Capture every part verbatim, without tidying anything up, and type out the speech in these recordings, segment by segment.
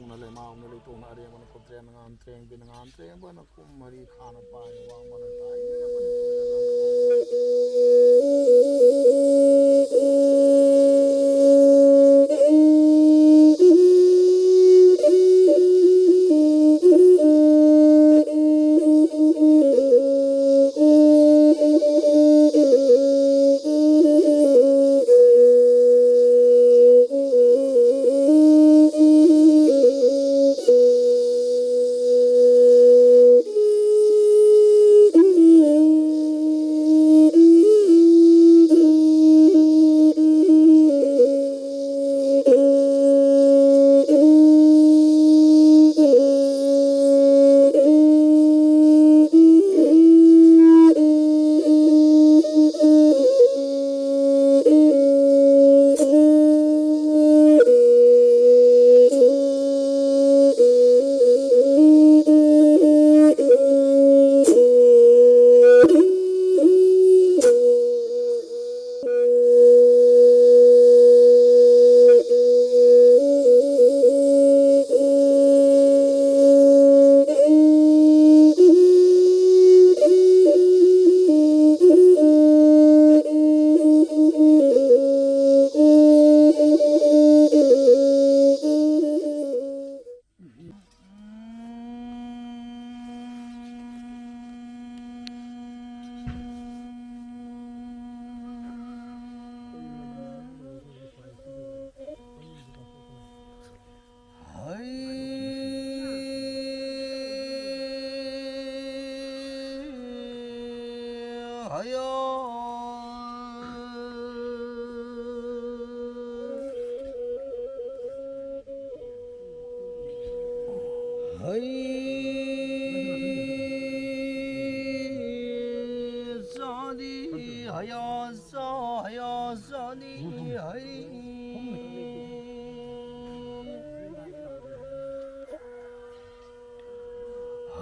ꯅ ꯂꯩꯃꯥꯎꯅ ꯂꯩꯇꯣꯡꯅ ꯑꯔꯦꯝꯕꯅ ꯈꯣꯠꯇ꯭ꯔꯦꯅ ꯉꯥꯟ ꯇ꯭ꯔꯦꯡꯕꯤꯅ ꯉꯥꯟ ꯇ꯭ꯔꯦꯡꯕꯅ ꯀꯨꯝ ꯃꯔꯤ ꯈꯥꯅ ꯄꯥꯏꯅ ꯋꯥꯡꯃꯅ ꯇꯥꯏꯅ ꯃꯅꯤꯄꯨꯔꯗ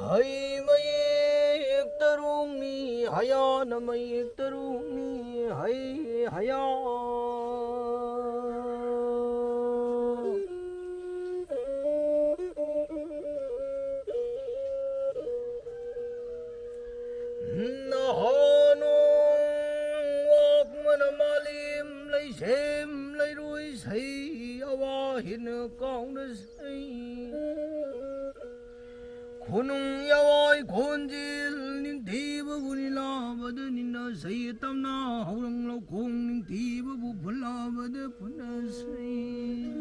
ꯍꯩ ꯃꯌꯦꯛ ꯇꯔꯨꯛꯅꯤ ꯍꯌꯥꯅ ꯃꯌꯦꯛ ꯇꯔꯨꯛꯅꯤ ꯍꯩ ꯍꯌꯥ꯫ ꯍꯦꯟꯅ ꯀꯥꯎꯅꯁꯩ꯫ ꯈꯨꯅꯨꯡ ꯌꯥꯋꯥꯏ ꯈꯣꯟꯖꯦꯜ ꯅꯤꯡꯊꯤꯕꯕꯨ ꯅꯤꯂꯥꯕꯗ ꯅꯤꯟꯅꯁꯩ꯫ ꯇꯝꯅ ꯍꯧꯔꯪ ꯂꯧꯈꯣꯡ ꯅꯤꯡꯊꯤꯕꯕꯨ ꯐꯨꯜꯂꯥꯕꯗ ꯐꯨꯟꯅꯁꯩ꯫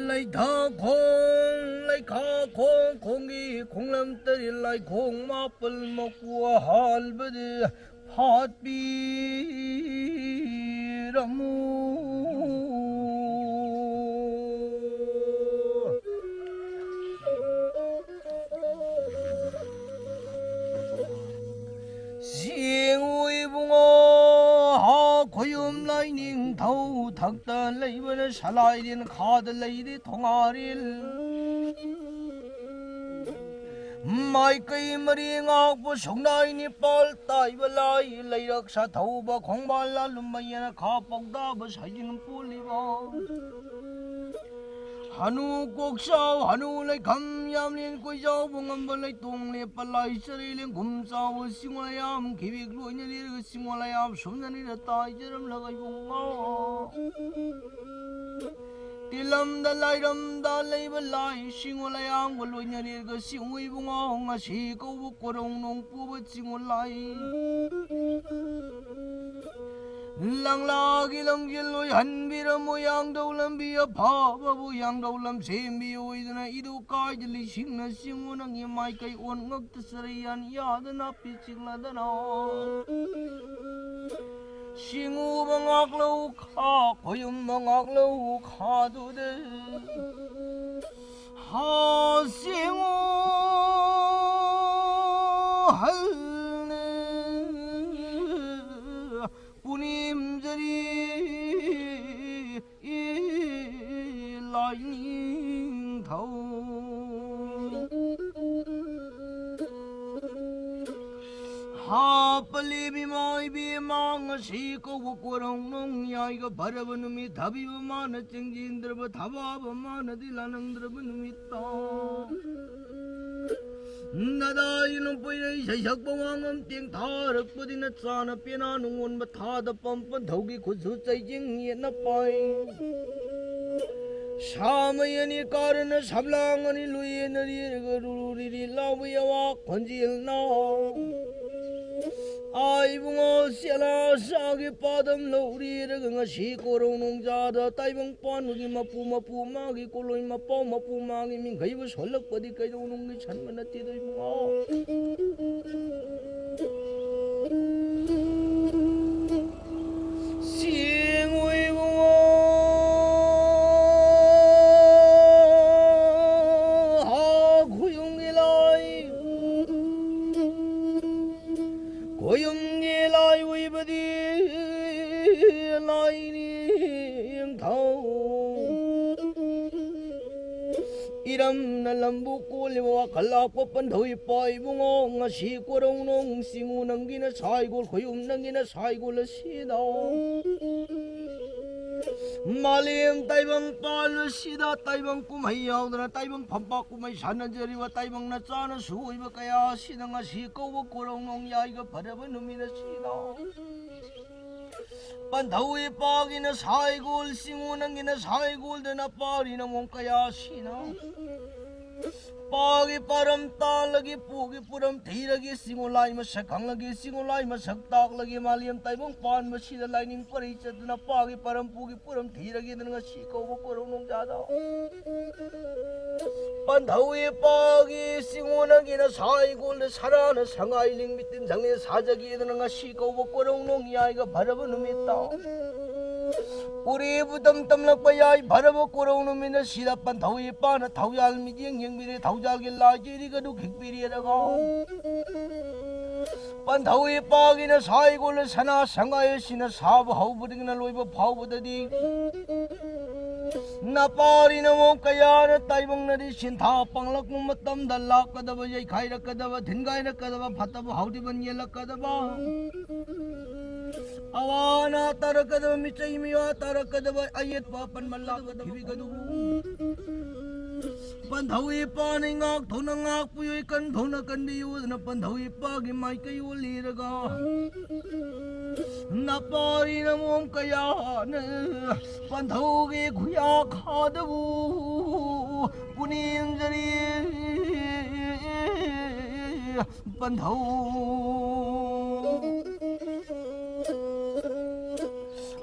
ꯂꯩꯊꯥꯈꯣꯡ ꯂꯩꯈꯥꯈꯣꯡ ꯈꯣꯡꯒꯤ ꯈꯣꯡꯂꯝ ꯇꯔꯦꯠ ꯂꯥꯏꯈꯣꯡ ꯃꯥꯄꯜ ꯃꯀꯨ ꯍꯥꯜꯕꯗ ꯐꯥꯠꯄꯤꯔꯝꯃꯨ꯫ ꯁꯦꯡꯉꯨ ꯏꯕꯨꯡꯉꯣ, ꯍꯥ ꯈꯣꯌꯨꯝ ꯂꯥꯏꯅꯤꯡꯊꯧ ꯊꯛꯇ ꯂꯩꯕꯅ ꯁꯂꯥꯏꯔꯦꯟ ꯈꯥꯗ ꯂꯩꯔꯦ ꯊꯣꯉꯥꯔꯦꯜ꯫ ꯃꯥꯏꯀꯩ ꯃꯔꯤ ꯉꯥꯛꯄ ꯁꯨꯡꯅꯥꯏ ꯅꯤꯄꯥꯜ ꯇꯥꯏꯕ ꯂꯥꯏ ꯂꯩꯔꯛ ꯁꯥꯊꯧꯕ ꯈꯣꯡꯕꯥꯜ ꯂꯥꯂꯨꯝꯕ ꯌꯦꯅꯈꯥ ꯄꯥꯎꯗꯥꯕ ꯁꯥꯏꯖꯤꯟ ꯄꯣꯜꯂꯤꯕ꯫ ꯍꯅꯨ ꯀꯣꯛꯆꯥꯎ ꯍꯅꯨ ꯂꯩꯈꯝ ꯌꯥꯝꯂꯦꯟ ꯀꯣꯏꯖꯥꯎꯕ ꯉꯝꯕ ꯂꯩꯇꯣꯡ ꯂꯦꯞꯄ ꯂꯥꯏ ꯆꯔꯩ ꯂꯦꯡꯒꯨꯝ ꯆꯥꯎꯕ ꯁꯤꯡꯉꯣꯂꯌꯥꯝ ꯈꯤꯕꯤꯛ ꯂꯣꯏꯅ ꯂꯤꯔꯒ ꯁꯤꯡꯉꯣꯂꯌꯥꯝ ꯁꯨꯝꯅ ꯂꯤꯔ ꯇꯥꯏꯖꯔꯝꯂꯒ ꯌꯨꯡꯉꯣ꯫ ꯇꯤꯂꯝꯗ ꯂꯥꯏꯔꯝꯗ ꯂꯩꯕ ꯂꯥꯏ ꯁꯤꯡꯉꯣꯂꯌꯥꯝꯒ ꯂꯣꯏꯅ ꯂꯤꯔꯒ ꯁꯤꯡꯉꯨ ꯏꯕꯨꯡꯉꯣ ꯉꯁꯤ ꯀꯧꯕ ꯀꯣꯔꯧ ꯅꯣꯡ ꯄꯨꯕ ꯆꯤꯡꯉꯨ ꯂꯥꯏ꯫ ꯂꯪꯂꯥꯒꯤ ꯂꯪꯖꯦꯜ ꯑꯣꯏꯍꯟꯕꯤꯔꯝꯃꯨ ꯌꯥꯡꯗꯧ ꯂꯝꯕꯤ ꯑꯐꯕꯕꯨ ꯌꯥꯡꯗꯧ ꯂꯝ ꯁꯦꯝꯕꯤꯌꯨ ꯑꯣꯏꯗꯅ ꯏꯗꯨ ꯀꯥꯏꯗ ꯂꯤꯁꯤꯡꯅ ꯆꯤꯡꯉꯨ ꯅꯪꯒꯤ ꯃꯥꯏꯀꯩ ꯑꯣꯟ ꯉꯛꯇ ꯆꯔꯩ ꯌꯥꯟ ꯌꯥꯗ ꯅꯥꯄꯤ ꯆꯤꯡꯂꯗꯅ꯫ ꯁꯤꯡꯉꯨꯕ ꯉꯥꯛꯂꯧ ꯈꯥ ꯈꯣꯌꯨꯝꯕ ꯉꯥꯛꯂꯧ ꯈꯥꯗꯨꯗ꯫ ꯍꯥ ꯁꯤꯡꯉꯨ ꯍꯜ ꯄꯨꯅꯦꯝꯖꯔꯤ ꯂꯥꯏꯅꯤꯡꯊꯧ꯫ ꯍꯥꯞꯄꯂꯦ ꯏꯃꯥ ꯏꯕꯦꯝꯃ ꯉꯁꯤ ꯀꯧꯕ ꯀꯣꯔꯧ ꯅꯣꯡ ꯌꯥꯏꯒ ꯐꯔꯕ ꯅꯨꯃꯤꯠ ꯊꯥꯕꯤꯕ ꯃꯥꯅ ꯆꯦꯡꯖꯦꯟꯗ꯭ꯔꯕ ꯊꯥꯕꯥꯕ ꯃꯥꯅꯗꯤ ꯂꯥꯅꯪꯗ꯭ꯔꯕ ꯅꯨꯃꯤꯠꯇ꯫ ꯅꯗꯥꯏꯅ ꯄꯣꯏꯔꯩ ꯁꯩꯁꯛꯄ ꯋꯥꯉꯝ ꯇꯦꯡ ꯊꯥꯔꯛꯄꯗꯤ ꯅꯆꯥꯅ ꯄꯦꯅꯥ ꯅꯨꯡꯉꯣꯟꯕ ꯊꯥꯗ ꯄꯝ ꯄꯟꯊꯧꯒꯤ ꯈꯨꯠꯁꯨ ꯆꯩꯖꯤꯡ ꯌꯦꯠꯅ ꯄꯥꯏ꯫ ꯁꯥꯃꯩ ꯑꯅꯤ ꯀꯥꯔꯅ ꯁꯝꯂꯥꯡ ꯑꯅꯤ ꯂꯨꯌꯦꯅ ꯔꯤꯔꯒ ꯔꯨꯔꯨ ꯔꯤꯔꯤ ꯂꯥꯎꯕ ꯌꯥꯋꯥ ꯈꯣꯟꯖꯦꯜꯅ꯫ ꯑꯥ ꯏꯕꯨꯡꯉꯣ ꯁꯦꯂꯥ ꯁꯥꯒꯤ ꯄꯥꯗꯝ ꯂꯧꯔꯤꯔꯒ ꯉꯁꯤ ꯀꯣꯔꯧ ꯅꯣꯡꯖꯥꯗ ꯇꯥꯏꯕꯪ ꯄꯥꯟꯕꯒꯤ ꯃꯄꯨ ꯃꯄꯨ ꯃꯥꯒꯤ ꯀꯣꯂꯣꯏ ꯃꯄꯥꯎ ꯃꯄꯨ ꯃꯥꯒꯤ ꯃꯤꯡꯈꯩꯕꯨ ꯁꯣꯜꯂꯛꯄꯗꯤ ꯀꯩꯗꯧꯅꯨꯡꯒꯤ ꯁꯟꯕ ꯅꯠꯇꯦꯗꯣ ꯏꯕꯨꯡꯉꯣ꯫ ꯆꯦꯡꯉꯨ ꯏꯕꯨꯡꯉꯣ꯫ ꯍꯥ ꯈꯨꯌꯨꯝꯒꯤ ꯂꯥꯏ꯫ ꯈꯣꯌꯨꯝꯒꯤ ꯂꯥꯏ ꯑꯣꯏꯕꯗꯤ ꯂꯥꯏꯅꯤꯡꯊꯧ꯫ ꯏꯔꯝꯅ ꯂꯝꯕꯨ ꯀꯣꯜꯂꯤꯕ ꯋꯥꯈꯜ ꯂꯥꯛꯄ ꯄꯟꯊꯧ ꯏꯄꯥ ꯏꯕꯨꯡꯉꯣ, ꯉꯁꯤ ꯀꯣꯔꯧꯅꯣꯡ ꯆꯤꯡꯉꯨ ꯅꯪꯒꯤꯅ ꯁꯥꯏꯒꯣꯜ, ꯈꯣꯌꯨꯝ ꯅꯪꯒꯤꯅ ꯁꯥꯏꯒꯣꯜ ꯑꯁꯤꯗ꯫ ꯃꯥꯂꯦꯝ ꯇꯥꯏꯕꯪ ꯄꯥꯜꯂꯁꯤꯗ ꯇꯥꯏꯕꯪ ꯀꯨꯝꯍꯩ ꯌꯥꯎꯗꯅ ꯇꯥꯏꯕꯪ ꯐꯝꯄꯥꯛ ꯀꯨꯝꯍꯩ ꯁꯥꯟꯅꯖꯔꯤꯕ ꯇꯥꯏꯕꯪ ꯅꯆꯥꯅꯁꯨ ꯑꯣꯏꯕ ꯀꯌꯥ ꯑꯁꯤꯅ ꯉꯁꯤ ꯀꯧꯕ ꯀꯣꯔꯧꯅꯣꯡ ꯌꯥꯏꯒ ꯐꯔꯕ ꯅꯨꯃꯤꯠ ꯑꯁꯤꯗ ꯄꯟꯊꯧ ꯏꯄꯥꯒꯤꯅ ꯁꯥꯏꯒꯣꯜ ꯆꯤꯡꯉꯨ ꯅꯪꯒꯤꯅ ꯁꯥꯏꯒꯣꯜꯗꯅ ꯄꯥꯔꯤ ꯅꯃꯣꯝ ꯀꯌꯥ ꯑꯁꯤꯅ ꯄꯥꯒꯤ ꯄꯥꯔꯝ ꯇꯥꯜꯂꯒꯦ, ꯄꯨꯒꯤ ꯄꯨꯔꯝ ꯊꯤꯔꯒꯦ, ꯆꯤꯡꯉꯨ ꯂꯥꯏ ꯃꯁꯛ ꯈꯪꯂꯒꯦ, ꯆꯤꯡꯉꯨ ꯂꯥꯏ ꯃꯁꯛ ꯇꯥꯛꯂꯒꯦ, ꯃꯥꯂꯦꯝ ꯇꯥꯏꯕꯪ ꯄꯥꯟꯕꯁꯤꯗ ꯂꯥꯏꯅꯤꯡ ꯄꯔꯩ ꯆꯠꯇꯨꯅ ꯄꯥꯒꯤ ꯄꯥꯔꯝ ꯄꯨꯒꯤ ꯄꯨꯔꯝ ꯊꯤꯔꯒꯦꯗꯅ ꯉꯁꯤ ꯀꯧꯕ ꯀꯣꯔꯧ ꯅꯣꯡꯖꯥꯗ ꯄꯟꯊꯧ ꯏꯄꯥꯒꯤ ꯆꯤꯡꯉꯨ ꯅꯪꯒꯤꯅ ꯁꯥꯏꯒꯣꯜꯗ ꯁꯅꯥꯅ ꯁꯉꯥꯏ ꯂꯤꯡꯕꯤ ꯇꯤꯟꯖꯪꯅꯦ ꯁꯥꯖꯒꯦꯗꯅ ꯉꯁꯤ ꯀꯧꯕ ꯀꯣꯔꯧ ꯅꯣꯡ ꯌꯥꯏꯒ ꯐꯔꯕ ꯅꯨꯃꯤꯠꯇ ꯎꯔꯦꯕꯨ ꯇꯝ ꯇꯝꯂꯛꯄ ꯌꯥꯏ ꯐꯔꯕ ꯀꯣꯔꯧ ꯅꯨꯃꯤꯠ ꯑꯁꯤꯗ ꯄꯟꯊꯧ ꯏꯄꯥꯅ ꯊꯧꯖꯥꯜ ꯃꯤꯠꯌꯦꯡ ꯌꯦꯡꯕꯤꯔꯦ, ꯊꯧꯖꯥꯜꯒꯤ ꯂꯥꯏ ꯆꯦꯔꯤꯒꯗꯨ ꯈꯤꯛꯄꯤꯔꯦꯔꯒ ꯄꯟꯊꯧ ꯏꯄꯥꯒꯤꯅ ꯁꯥꯏꯒꯣꯜ ꯁꯅꯥ ꯁꯉꯥꯏ ꯑꯁꯤꯅ ꯁꯥꯕ ꯍꯧꯕꯗꯒꯤꯅ ꯂꯣꯏꯕ ꯐꯥꯎꯕꯗꯗꯤ ꯅꯄꯥꯔꯤ ꯅꯃꯣꯝ ꯀꯌꯥꯅ ꯇꯥꯏꯕꯪꯅꯗꯤ ꯁꯤꯟꯊꯥ ꯄꯥꯡꯂꯛꯄ ꯃꯇꯝꯗ ꯂꯥꯛꯀꯗꯕ, ꯌꯩꯈꯥꯏꯔꯛꯀꯗꯕ, ꯊꯤꯟꯒꯥꯏꯔꯛꯀꯗꯕ, ꯐꯠꯇꯕ ꯍꯥꯎꯗꯤꯕꯟ ꯌꯦꯜꯂꯛꯀꯗꯕ, ꯑꯋꯥ ꯑꯅꯥ ꯇꯥꯔꯛꯀꯗꯕ, ꯃꯤꯆꯩ ꯃꯤꯋꯥ ꯇꯥꯔꯛꯀꯗꯕ, ꯑꯌꯦꯠꯄ ꯑꯄꯟꯕ ꯂꯥꯛꯀꯗꯕ ꯊꯤꯕꯤꯒꯗꯕ ꯄꯟꯊꯧ ꯏꯄꯥꯅ ꯏꯉꯥꯛ ꯊꯧꯅ ꯉꯥꯛꯄꯤꯌꯨ, ꯏꯀꯟ ꯊꯧꯅ ꯀꯟꯕꯤꯌꯨ ꯍꯥꯏꯗꯅ ꯄꯟꯊꯧ ꯏꯄꯥꯒꯤ ꯃꯥꯏꯀꯩ ꯑꯣꯜꯂꯤꯔꯒ, ꯅꯄꯥꯔꯤꯅ ꯃꯑꯣꯡ ꯀꯌꯥꯅ ꯄꯟꯊꯧꯒꯤ ꯈꯨꯌꯥ ꯈꯥꯗꯕꯨ ꯄꯨꯅꯤꯡꯖꯔꯤ꯫ ꯄꯟꯊꯧ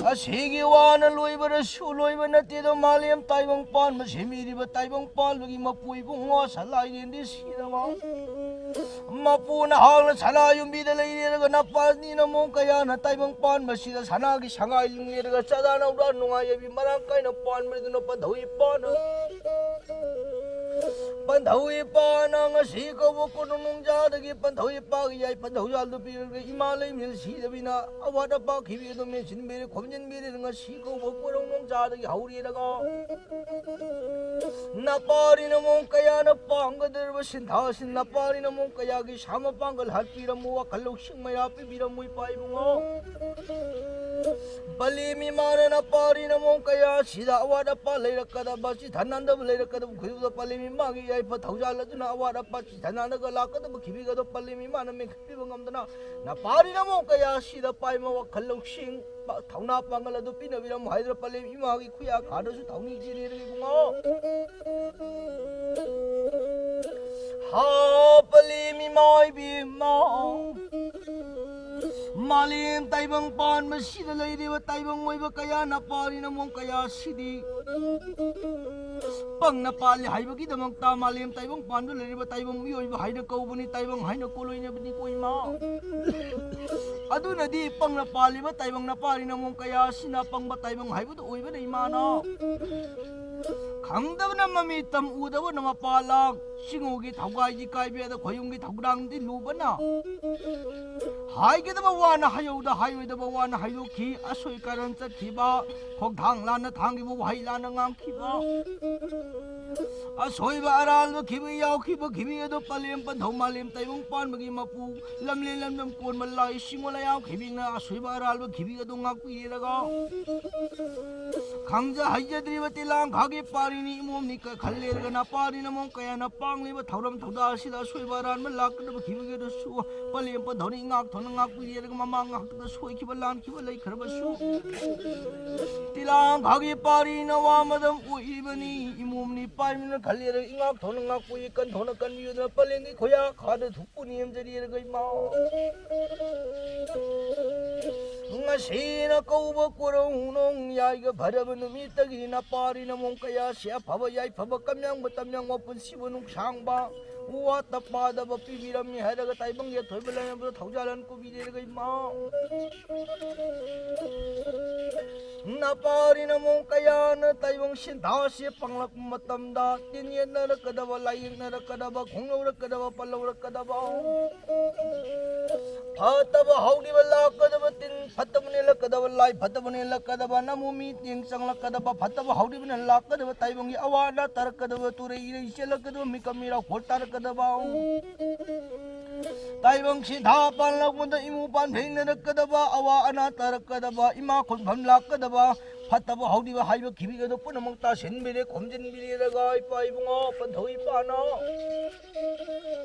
ꯑꯁꯤꯒꯤ ꯋꯥꯅ ꯂꯣꯏꯕꯔꯁꯨ ꯂꯣꯏꯕ ꯅꯠꯇꯦꯗꯣ, ꯃꯥꯂꯦꯝ ꯇꯥꯏꯕꯪ ꯄꯥꯟꯕ ꯁꯦꯝꯕꯤꯔꯤꯕ ꯇꯥꯏꯕꯪ ꯄꯥꯟꯕꯒꯤ ꯃꯄꯨ ꯏꯕꯨꯡꯉꯣ ꯁꯂꯥꯏꯔꯦꯟꯗꯤ ꯁꯤꯔꯕ꯫ ꯃꯄꯨꯅ ꯍꯥꯡꯅ ꯁꯅꯥ ꯌꯨꯝꯕꯤꯗ ꯂꯩꯔꯦꯔꯒ ꯅꯄꯥꯅꯤꯅ ꯃꯑꯣꯡ ꯀꯌꯥꯅ ꯇꯥꯏꯕꯪ ꯄꯥꯟꯕꯁꯤꯗ ꯁꯅꯥꯒꯤ ꯁꯉꯥꯏ ꯂꯤꯡꯂꯦꯔꯒ ꯆꯥꯗꯥ ꯅꯧꯗꯥ ꯅꯨꯡꯉꯥꯏ ꯌꯥꯏꯕꯤ ꯃꯔꯥꯡ ꯀꯥꯏꯅ ꯄꯥꯟꯕꯗꯨꯅ ꯄꯟꯊꯧ ꯏꯄꯥꯅ ꯄꯟꯊꯧ ꯏꯄꯥꯅ ꯉꯁꯤ ꯀꯧꯕ ꯀꯣꯅꯨꯡ ꯅꯨꯡꯖꯥꯗꯒꯤ ꯄꯟꯊꯧ ꯏꯄꯥꯒꯤ ꯌꯥꯏ ꯄꯟꯊꯧ ꯌꯥꯜꯗꯨ ꯄꯤꯔꯒ ꯏꯃꯥ ꯂꯩꯃꯤꯜ ꯁꯤꯗꯕꯤꯅ ꯑꯋꯥꯠ ꯑꯄꯥ ꯈꯤꯕꯤ ꯑꯗꯨꯝ ꯃꯦꯟꯁꯤꯟꯕꯤꯔꯦ, ꯈꯣꯝꯖꯤꯟꯕꯤꯔꯦ꯫ ꯉꯁꯤ ꯀꯧꯕ ꯀꯣꯅꯨꯡ ꯅꯨꯡꯖꯥꯗꯒꯤ ꯍꯧꯔꯦꯔꯒ ꯅꯄꯥꯔꯤꯅ ꯃꯑꯣꯡ ꯀꯌꯥꯅ ꯄꯥꯡꯒꯗꯧꯔꯤꯕ ꯁꯤꯟꯊꯥꯁꯤꯡ ꯅꯄꯥꯔꯤꯅ ꯃꯑꯣꯡ ꯀꯌꯥꯒꯤ ꯁꯥ ꯃꯄꯥꯡꯒꯜ ꯍꯥꯠꯄꯤꯔꯝꯃꯨ, ꯋꯥꯈꯜ ꯂꯧꯁꯤꯡ ꯃꯩꯔꯥ ꯄꯤꯕꯤꯔꯝꯃꯨ ꯏꯄꯥ ꯏꯕꯨꯡꯉꯣ꯫ ꯄꯂꯦꯝ ꯏꯃꯥꯅ ꯅꯄꯥꯔꯤꯅ ꯃꯑꯣꯡ ꯀꯌꯥ ꯁꯤꯗ ꯑꯋꯥꯠ ꯑꯄꯥ ꯂꯩꯔꯛꯀꯗꯕ, ꯆꯤꯊꯅꯗꯕ ꯂꯩꯔꯛꯀꯗꯕ ꯈꯨꯗꯤꯡꯗ ꯄꯂꯦꯝ ꯏꯃꯥꯒꯤ ꯌꯥꯏꯐ ꯊꯧꯖꯥꯜ ꯑꯗꯨꯅ ꯑꯋꯥꯠ ꯑꯄꯥ ꯆꯤꯊꯅꯔꯒ ꯂꯥꯛꯀꯗꯕ ꯈꯤꯕꯤꯒꯗꯣ ꯄꯂꯦꯝ ꯏꯃꯥꯅ ꯃꯦꯟꯈꯠꯄꯤꯕ ꯉꯝꯗꯅ ꯅꯄꯥꯔꯤꯅ ꯃꯑꯣꯡ ꯀꯌꯥ ꯁꯤꯗ ꯄꯥꯏꯃ ꯋꯥꯈꯜ ꯂꯧꯁꯤꯡ ꯄ-, ꯊꯧꯅꯥ ꯄꯥꯡꯒꯜ ꯑꯗꯨ ꯄꯤꯅꯕꯤꯔꯝꯃꯨ ꯍꯥꯏꯗꯨꯅ ꯄꯂꯦꯝ ꯏꯃꯥꯒꯤ ꯈꯨꯌꯥ ꯈꯥꯗꯁꯨ ꯊꯧꯅꯤ ꯆꯦꯟꯅꯤꯔꯒ ꯏꯕꯨꯡꯉꯣ꯫ ꯍꯥ ꯄꯂꯦꯝ ꯏꯃꯥ ꯏꯕꯦꯝꯃ꯫ ꯃꯥꯂꯦꯝ ꯇꯥꯏꯕꯪ ꯄꯥꯟꯕꯁꯤꯗ ꯂꯩꯔꯤꯕ ꯇꯥꯏꯕꯪ ꯑꯣꯏꯕ ꯀꯌꯥ ꯅꯄꯥꯔꯤꯅ ꯃꯑꯣꯡ ꯀꯌꯥ ꯁꯤꯗꯤ ꯄꯪꯅ ꯄꯥꯜꯂꯤ ꯍꯥꯏꯕꯒꯤꯗꯃꯛꯇ ꯃꯥꯂꯦꯝ ꯇꯥꯏꯕꯪ ꯄꯥꯟꯕ ꯂꯩꯔꯤꯕ ꯇꯥꯏꯕꯪ ꯃꯤꯑꯣꯏꯕ ꯍꯥꯏꯅ ꯀꯧꯕꯅꯤ, ꯇꯥꯏꯕꯪ ꯍꯥꯏꯅ ꯀꯣꯂꯣꯏꯅꯕꯅꯤ ꯀꯣ ꯏꯃꯥ꯫ ꯑꯗꯨꯅꯗꯤ ꯄꯪꯅ ꯄꯥꯜꯂꯤꯕ ꯇꯥꯏꯕꯪ ꯅꯄꯥꯔꯤꯅ ꯃꯑꯣꯡ ꯀꯌꯥ ꯑꯁꯤꯅ ꯄꯪꯕ ꯇꯥꯏꯕꯪ ꯍꯥꯏꯕꯗꯨ ꯑꯣꯏꯕꯅ ꯏꯃꯥꯅ ꯈꯪꯗꯕꯅ ꯃꯃꯤꯠ ꯇꯝ ꯎꯗꯕꯅ ꯃꯄꯥ ꯂꯥꯡ ꯆꯤꯡꯉꯨꯒꯤ ꯊꯧꯒꯥꯏꯗꯤ ꯀꯥꯏꯕꯤ ꯑꯗ ꯈꯣꯌꯨꯝꯒꯤ ꯊꯧꯗꯥꯡꯗꯤ ꯂꯨꯕꯅ ꯍꯥꯏꯒꯗꯕ ꯋꯥꯅ ꯍꯥꯏꯍꯧꯗ ꯍꯥꯏꯔꯣꯏꯗꯕ ꯋꯥꯅ ꯍꯥꯏꯗꯣꯛꯈꯤ꯫ ꯑꯁꯣꯏ ꯀꯥꯔꯟ ꯆꯠꯈꯤꯕ, ꯈꯣꯡꯊꯥꯡ ꯂꯥꯟꯅ ꯊꯥꯡꯈꯤꯕ, ꯋꯥꯍꯩ ꯂꯥꯟꯅ ꯉꯥꯡꯈꯤꯕ꯫ ꯑꯁꯣꯏꯕ ꯑꯔꯥꯜꯕ ꯈꯤꯕꯤ ꯌꯥꯎꯈꯤꯕ ꯈꯤꯕꯤ ꯑꯗꯨ ꯄꯂꯦꯝ ꯄꯟꯊꯧ ꯃꯥꯂꯦꯝ ꯇꯥꯏꯕꯪ ꯄꯥꯟꯕꯒꯤ ꯃꯄꯨ ꯂꯝꯂꯦꯟ ꯂꯝꯗꯝ ꯀꯣꯟꯕ ꯂꯥꯏ ꯁꯤꯡꯉꯣ ꯂꯩꯌꯥꯎ ꯈꯤꯕꯤꯅ ꯑꯁꯣꯏꯕ ꯑꯔꯥꯜꯕ ꯈꯤꯕꯤ ꯑꯗꯨ ꯉꯥꯛꯄꯤꯔꯒ ꯈꯪꯖ ꯍꯩꯖꯗ꯭ꯔꯤꯕ ꯇꯤꯂꯥꯡꯈꯥꯒꯤ ꯄꯥꯔꯤꯅꯤ ꯏꯃꯣꯝꯅꯤ ꯈꯜꯂꯦꯔꯒ ꯅꯄꯥꯔꯤ ꯅꯃꯣꯝ ꯀꯌꯥꯅ ꯄꯥꯡꯂꯤꯕ ꯊꯧꯔꯝ ꯊꯧꯗꯥ ꯑꯁꯤꯗ ꯑꯁꯣꯏꯕ ꯑꯔꯥꯟꯕ ꯂꯥꯛꯀꯗꯕ ꯈꯤꯕꯤꯒꯤꯗꯨꯁꯨ ꯄꯂꯦꯝ ꯄꯟꯊꯧꯅ ꯏꯉꯥꯛ ꯊꯧꯅ ꯉꯥꯛꯄꯤꯔꯒ ꯃꯃꯥꯡ ꯉꯥꯛꯇ ꯁꯣꯏꯈꯤꯕ ꯂꯥꯟꯈꯤꯕ ꯂꯩꯈ꯭ꯔꯕꯁꯨ ꯇꯤꯂꯥꯡꯈꯥꯒꯤ ꯄꯥꯔꯤ ꯅꯋꯥ ꯃꯗꯝ ꯑꯣꯏꯕꯅꯤ ꯏꯃꯣꯝꯅꯤ ꯄꯥꯏꯃꯤꯅ ꯈꯜꯂꯦꯔꯒ ꯏꯉꯥꯛ ꯊꯧꯅ ꯉꯥꯛꯄꯤ ꯀꯟ ꯊꯧꯅ ꯀꯟꯕꯤꯌꯨꯗꯅ ꯄꯂꯦꯝꯒꯤ ꯈꯣꯏꯌꯥ ꯈꯥꯗ ꯊꯨꯛꯄꯨ ꯅꯦꯝꯖꯔꯤꯔꯒ ꯏꯃꯥ ꯉꯁꯤꯅ ꯀꯧꯕ ꯀꯣꯔꯧ ꯅꯣꯡ ꯌꯥꯏꯒ ꯐꯔꯕ ꯅꯨꯃꯤꯠꯇꯒꯤ ꯅꯄꯥꯔꯤ ꯅꯃꯣꯡ ꯀꯌꯥꯁꯦ ꯑꯐꯕ ꯌꯥꯏꯐꯕ ꯀꯝꯌꯥꯡꯕ ꯇꯝꯌꯥꯡꯕ ꯄꯨꯟꯁꯤꯕꯨ ꯅꯨꯡꯁꯥꯡꯕ ꯋꯥꯠꯇ ꯄꯥꯗꯕ ꯄꯤꯕꯤꯔꯝꯃꯤ ꯍꯥꯏꯔꯒ ꯇꯥꯏꯕꯪꯒꯤ ꯑꯊꯣꯏꯕ ꯂꯥꯏꯔꯕꯗ ꯊꯧꯖꯥꯜ ꯂꯟ ꯀꯨꯕꯤꯔꯦꯔꯒ ꯏꯃꯥ ꯅꯄꯥꯔꯤ ꯅꯃꯣꯡ ꯀꯌꯥꯅ ꯇꯥꯏꯕꯪ ꯁꯤꯟꯊꯥꯁꯦ ꯄꯥꯡꯂꯛꯄ ꯃꯇꯝꯗ ꯇꯤꯟ ꯌꯦꯠꯅꯔꯛꯀꯗꯕ ꯂꯥꯏꯌꯦꯡꯅꯔꯛꯀꯗꯕ ꯈꯣꯡꯂꯧꯔꯛꯀꯗꯕ ꯄꯜꯂꯧꯔꯛꯀꯗꯕ ꯐꯠꯇꯕ ꯍꯧꯈꯤꯕ ꯂꯥꯛꯀꯗꯕ ꯇꯤꯟ ꯐꯠꯇꯕ ꯅꯦꯜꯂꯛꯀꯗꯕ ꯂꯥꯏ ꯐꯠꯇꯕ ꯅꯦꯜꯂꯛꯀꯗꯕ ꯅꯃꯨ ꯃꯤ ꯇꯦꯡ ꯆꯪꯂꯛꯀꯗꯕ ꯐꯠꯇꯕ ꯍꯧꯈꯤꯕꯅ ꯂꯥꯛꯀꯗꯕ ꯇꯥꯏꯕꯪꯒꯤ ꯑꯋꯥ ꯑꯅꯥ ꯇꯥꯔꯛꯀꯗꯕ ꯇꯨꯔꯩ ꯏꯔꯩ ꯆꯦꯜꯂꯛꯀꯗꯕ ꯃꯤꯀꯝ ꯃꯤꯔꯥꯎ ꯈꯣꯜ ꯇꯥꯔꯛꯀꯗꯕ ꯇꯥꯏꯕꯪ ꯁꯤꯟꯊꯥ ꯄꯥꯟꯂꯛꯄꯗ ꯏꯃꯨ ꯄꯥꯟ ꯊꯦꯡꯅꯔꯛꯀꯗꯕ ꯑꯋꯥ ꯑꯅꯥ ꯇꯥꯔꯛꯀꯗꯕ ꯏꯃꯥ ꯈꯨꯟꯐꯝ ꯂꯥꯛꯀꯗꯕ ꯐꯠꯇꯕ ꯍꯧꯈꯤꯕ ꯍꯥꯏꯕ ꯈꯤꯕꯤꯒꯗꯣ ꯄꯨꯝꯅꯃꯛ ꯇꯥꯁꯤꯟꯕꯤꯔꯦ ꯈꯣꯝꯖꯤꯟꯕꯤꯔꯦꯔꯒ ꯏꯄꯥ ꯏꯕꯨꯡꯉꯣ ꯄꯟꯊꯧ ꯏꯄꯥꯅ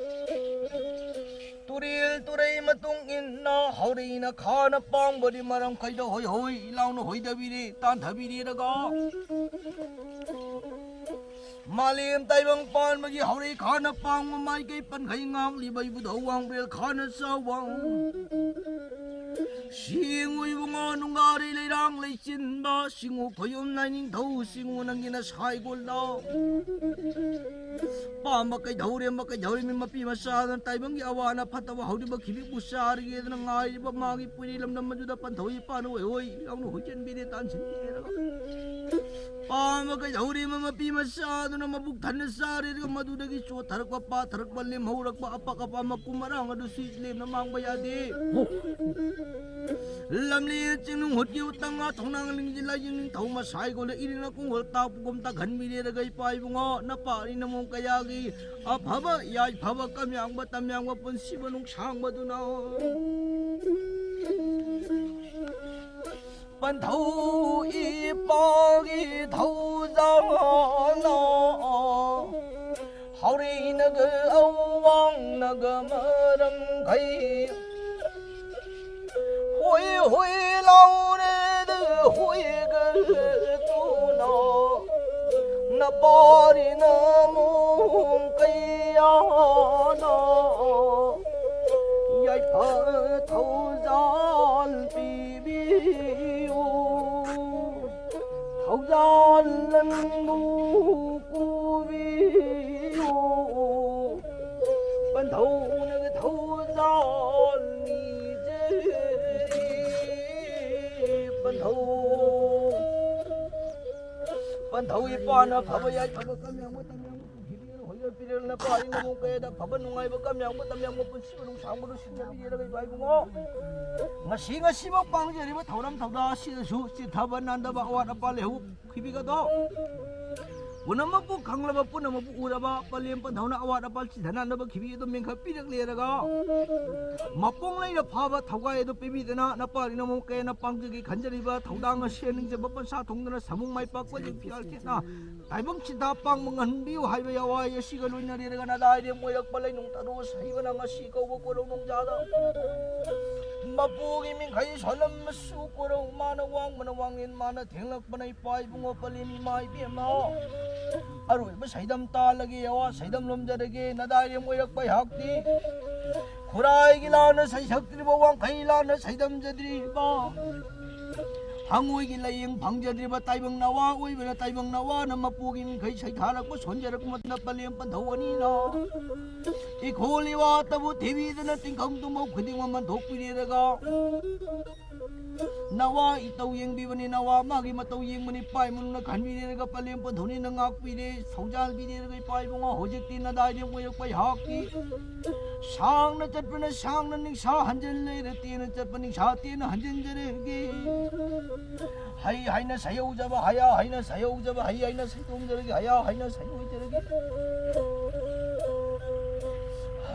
ꯇꯨꯔꯦꯜ ꯇꯨꯔꯩ ꯃꯇꯨꯡ ꯏꯟꯅ ꯍꯧꯔꯩꯅ ꯈꯥꯅ ꯄꯥꯡꯕꯗꯤ ꯃꯔꯝ ꯀꯩꯗꯧ ꯍꯣꯏ ꯍꯣꯏ ꯂꯥꯎꯅ ꯍꯣꯏꯗꯕꯤꯔꯦ ꯇꯥꯟꯊꯕꯤꯔꯦꯔꯒ ꯃꯥꯂꯦꯝ ꯇꯥꯏꯕꯪ ꯄꯥꯟꯕꯒꯤ ꯍꯧꯔꯩ ꯈꯥꯅ ꯄꯥꯡꯕ ꯃꯥꯏꯀꯩ ꯄꯟꯈꯩ ꯉꯥꯡꯂꯤꯕ ꯏꯕꯨꯙꯧ ꯋꯥꯡꯕ꯭ꯔꯦꯜ ꯈꯥꯅ ꯆꯥꯎꯕ ꯁꯤꯡꯉꯨ ꯏꯕꯨꯡꯉꯣ ꯅꯨꯡꯒꯥꯔꯤ ꯂꯩꯔꯥꯡ ꯂꯩꯆꯤꯟꯕ ꯁꯤꯡꯉꯨ ꯈꯣꯌꯨꯝ ꯂꯥꯏꯅꯤꯡꯊꯧ ꯁꯤꯡꯉꯨ ꯅꯪꯒꯤ ꯅꯁꯥꯏꯒꯣꯜꯗ ꯄꯥꯝꯕ ꯀꯩꯗꯧꯔꯦꯝꯕ ꯀꯩꯗꯧꯔꯦꯝꯃꯤ ꯃꯄꯤ ꯃꯆꯥꯗꯅ ꯇꯥꯏꯕꯪꯒꯤ ꯑꯋꯥꯅ ꯐꯠꯇꯕ ꯍꯧꯔꯤꯕ ꯈꯤꯕꯤꯕꯨ ꯆꯥꯔꯒꯦꯗꯅ ꯉꯥꯏꯔꯤꯕ ꯃꯥꯒꯤ ꯄꯨꯔꯤ ꯂꯝꯗꯝ ꯑꯗꯨꯗ ꯄꯟꯊꯧ ꯏꯄꯥꯅ ꯑꯣꯏ ꯍꯣꯏ ꯌꯥꯎꯅ ꯍꯣꯏꯆꯟꯕꯤꯔꯦ ꯇꯥꯟꯁꯤꯟꯕꯤꯔꯦ ꯑꯃ ꯀꯩꯗꯧꯔꯤꯕ ꯃꯄꯤ ꯃꯆꯥꯗꯨꯅ ꯃꯕꯨꯛ ꯊꯟꯅ ꯆꯥꯔꯦ, ꯑꯗꯨꯒ ꯃꯗꯨꯗꯒꯤ ꯆꯣꯠꯊꯔꯛꯄ, ꯄꯥꯊꯔꯛꯄ, ꯂꯦꯝꯍꯧꯔꯛꯄ ꯑꯄꯛ ꯑꯄꯥ ꯃꯀꯨꯝ ꯃꯔꯥꯡ ꯑꯗꯨ ꯁꯤ ꯂꯦꯝꯅ ꯃꯥꯡꯕ ꯌꯥꯗꯦ꯫ ꯂꯝꯂꯦꯟ ꯆꯤꯡꯅꯨꯡ ꯍꯨꯠꯀꯤ ꯎꯇꯪ ꯉꯥ ꯊꯣꯡꯅꯥꯡ ꯂꯤꯡꯖꯤꯜꯂ ꯌꯦꯡꯅꯤꯡꯊꯧ ꯃꯁꯥꯏꯒꯣꯜꯗ ꯏꯔꯤꯅ ꯀꯣꯡꯒꯣꯜ ꯇꯥꯛꯄꯒꯨꯝ ꯇꯥꯛꯍꯟꯕꯤꯔꯦꯔꯒ ꯏꯄꯥ ꯏꯕꯨꯡꯉꯣ ꯅꯄꯥ ꯑꯅꯤ ꯅꯃꯣꯝ ꯀꯌꯥꯒꯤ ꯑꯐꯕ ꯌꯥꯏꯐꯕ ꯀꯝꯌꯥꯡꯕ ꯇꯝꯌꯥꯡꯕ ꯄꯨꯟꯁꯤ ꯃꯅꯨꯡ ꯁꯥꯡꯕꯗꯨꯅ ꯄꯟꯊꯧ ꯏꯄꯥꯒꯤ ꯊꯧꯖꯥꯜꯅ ꯍꯥꯎꯔꯩꯅꯒ ꯑꯋꯥꯡꯅꯒ ꯃꯔꯝꯈꯩ ꯍꯣꯏ ꯍꯣꯏ ꯂꯥꯎꯔꯦꯗ ꯍꯣꯏꯒ ꯇꯨꯅ ꯅꯄꯥꯔꯤꯅ ꯃꯣꯡ ꯀꯩꯌꯥꯅ ꯌꯥꯏꯐ ꯊꯧꯖꯥꯜ ꯄꯤꯕꯤꯌꯨ꯫ ꯊꯧꯖꯥꯜ ꯅꯪꯕꯨ ꯄꯨꯕꯤꯌꯨ꯫ ꯄꯟꯊꯧꯅꯒ ꯊꯧꯖꯥꯜ ꯅꯤꯖꯔꯤ꯫ ꯄꯟꯊꯧ ꯄꯟꯊꯧ ꯏꯄꯥꯅ ꯐꯕ ꯌꯥꯏꯐꯕ ꯀꯝꯌꯥꯡꯕ ꯇꯝꯌꯥꯡꯕ ꯄꯨꯟꯁꯤ ꯄꯤꯔꯦꯜ ꯍꯣꯏꯒ ꯄꯤꯔꯦꯜ ꯅꯄꯥ ꯑꯅꯤ ꯅꯃꯣꯝ ꯀꯌꯥꯗ ꯐꯕ ꯅꯨꯡꯉꯥꯏꯕ ꯀꯝꯌꯥꯡꯕ ꯇꯝꯌꯥꯡꯕ ꯄꯨꯟꯁꯤ ꯃꯅꯨꯡ ꯁꯥꯡꯕꯗꯨ ꯁꯤꯟꯖꯕꯤꯔꯒ ꯏꯄꯥ ꯏꯕꯨꯡꯉꯣ ꯉꯁꯤ ꯉꯁꯤꯃꯛ ꯄꯥꯡꯖꯔꯤꯕ ꯊꯧꯔꯝ ꯊꯧꯗꯥ ꯑꯁꯤꯗꯁꯨ ꯆꯤꯠꯊꯕ ꯅꯥꯟꯗꯕ ꯑꯋꯥꯠ ꯑꯄꯥ ꯂꯩꯍꯧꯈꯤꯕꯤꯒꯗꯣ ꯄꯨꯝꯅꯃꯛꯄꯨ ꯈꯪꯂꯕ ꯄꯨꯝꯅꯃꯛꯄꯨ ꯎꯔꯕ ꯄꯂꯦꯝ ꯄꯟꯊꯧꯅ ꯑꯋꯥꯠ ꯑꯄꯥ ꯆꯤꯠꯊꯅꯅꯕ ꯈꯤꯕꯤ ꯑꯗꯨ ꯃꯦꯟꯈꯠꯄꯤꯔꯛꯂꯦꯔꯒ ꯃꯄꯨꯡ ꯂꯩꯅ ꯐꯥꯕ ꯊꯧꯒꯥꯏ ꯑꯗꯨ ꯄꯤꯕꯤꯗꯅ ꯅꯄꯥ ꯑꯅꯤ ꯅꯃꯣꯝ ꯀꯌꯥꯅ ꯄꯥꯡꯖꯒꯦ ꯈꯟꯖꯔꯤꯕ ꯊꯧꯗꯥꯡ ꯑꯁꯤ ꯅꯤꯡꯖꯕ ꯄꯟꯁꯥ ꯊꯨꯡꯗꯅ ꯁꯃꯨꯡ ꯃꯥꯏ ꯄꯥꯛꯄ ꯐꯤꯌꯥꯜ ꯆꯦꯠꯅ ꯇꯥꯏꯕꯪ ꯁꯤꯟꯊꯥ ꯄꯥꯡꯕ ꯉꯝꯍꯟꯕꯤꯌꯨ ꯍꯥꯏꯕ ꯌꯥꯋꯥꯏ ꯑꯁꯤꯒ ꯂꯣꯏꯅꯔꯦꯔꯒ ꯅꯗꯥꯏꯗ ꯃꯣꯏꯔꯛꯄ ꯂꯩꯅꯨꯡ ꯇꯔꯨ ꯁꯩꯕꯅ ꯉꯁꯤ ꯀꯧꯕ ꯀꯣꯔꯧ ꯅꯣꯡꯖꯥꯗ ꯃꯄꯨꯒꯤ ꯃꯤꯡꯈꯩ ꯁꯣꯜꯂꯝꯃꯁꯨ ꯀꯣꯔꯧ ꯃꯥꯅ ꯋꯥꯡꯕꯅ ꯋꯥꯡꯂꯦꯟ ꯃꯥꯅ ꯊꯦꯡꯂꯛꯄꯅ ꯏꯄꯥ ꯏꯕꯨꯡꯉꯣ ꯄꯂꯦꯝ ꯏꯃꯥ ꯏꯕꯦꯝꯃ ꯑꯔꯣꯏꯕ ꯁꯩꯗꯝ ꯇꯥꯜꯂꯒꯦ, ꯑꯋꯥ ꯁꯩꯗꯝ ꯂꯣꯝꯖꯔꯒꯦ꯫ ꯅꯗꯥꯏꯔꯦꯝ ꯑꯣꯏꯔꯛꯄ ꯑꯩꯍꯥꯛꯇꯤ ꯈꯨꯔꯥꯏꯒꯤ ꯂꯥꯟꯅ ꯁꯩꯁꯛꯇ꯭ꯔꯤꯕ ꯋꯥꯡꯈꯩ ꯂꯥꯟꯅ ꯁꯩꯗꯝꯖꯗ꯭ꯔꯤꯕ ꯍꯪꯉꯣꯏꯒꯤ ꯂꯥꯏꯌꯦꯡ ꯐꯪꯖꯗ꯭ꯔꯤꯕ ꯇꯥꯏꯕꯪ ꯅꯋꯥ ꯑꯣꯏꯕꯅ ꯇꯥꯏꯕꯪ ꯅꯋꯥꯅ ꯃꯄꯨꯒꯤ ꯃꯤꯡꯈꯩ ꯁꯩꯊꯥꯔꯛꯄ ꯁꯣꯟꯖꯔꯛꯄ ꯃꯇꯝꯗ ꯄꯂꯦꯝ ꯄꯟꯊꯧ ꯑꯅꯤꯅ ꯏꯈꯣꯜ ꯏꯋꯥꯇꯕꯨ ꯊꯤꯕꯤꯗꯅ ꯇꯤꯡꯈꯪ ꯇꯨꯝꯐꯝ ꯈꯨꯗꯤꯡꯃꯛ ꯃꯟꯊꯣꯛꯄꯤꯔꯦꯔꯒ ꯅꯋꯥ ꯏꯇꯧ ꯌꯦꯡꯕꯤꯕꯅꯤ, ꯅꯋꯥ ꯃꯥꯒꯤ ꯃꯇꯧ ꯌꯦꯡꯕꯅꯤ꯫ ꯄꯥꯏ ꯃꯅꯨꯡꯗ ꯈꯟꯕꯤꯔꯦꯔꯒ ꯄꯂꯦꯝ ꯄꯟꯊꯧꯅꯤꯅ ꯉꯥꯛꯄꯤꯔꯦ, ꯁꯧꯖꯥꯜꯕꯤꯔꯦꯔꯒ ꯏꯄꯥ ꯏꯕꯨꯡꯉꯣ꯫ ꯍꯧꯖꯤꯛꯇꯤ ꯅꯗꯥꯏꯗꯤ ꯑꯣꯏꯔꯛꯄ ꯑꯩꯍꯥꯛꯀꯤ ꯁꯥꯡꯅ ꯆꯠꯄꯅ ꯁꯥꯡꯅ ꯅꯤꯡꯁꯥ ꯍꯟꯖꯤꯜ ꯂꯩꯔꯦ, ꯇꯦꯟꯅ ꯆꯠꯄ ꯅꯤꯡꯁꯥ ꯇꯦꯟꯅ ꯍꯟꯖꯤꯟꯖꯔꯒꯦ꯫ ꯍꯩ ꯍꯥꯏꯅ ꯁꯩꯍꯧꯖꯕ, ꯍꯌꯥ ꯍꯥꯏꯅ ꯁꯩꯍꯧꯖꯕ, ꯍꯩ ꯍꯥꯏꯅ ꯁꯩꯇꯣꯝꯖꯔꯒꯦ, ꯍꯌꯥ ꯍꯥꯏꯅ ꯁꯩꯍꯧꯖꯔꯒꯦ꯫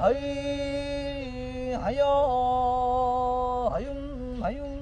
ꯍꯩ ꯍꯌꯥ ꯍꯌꯨꯝ ꯍꯌꯨꯝ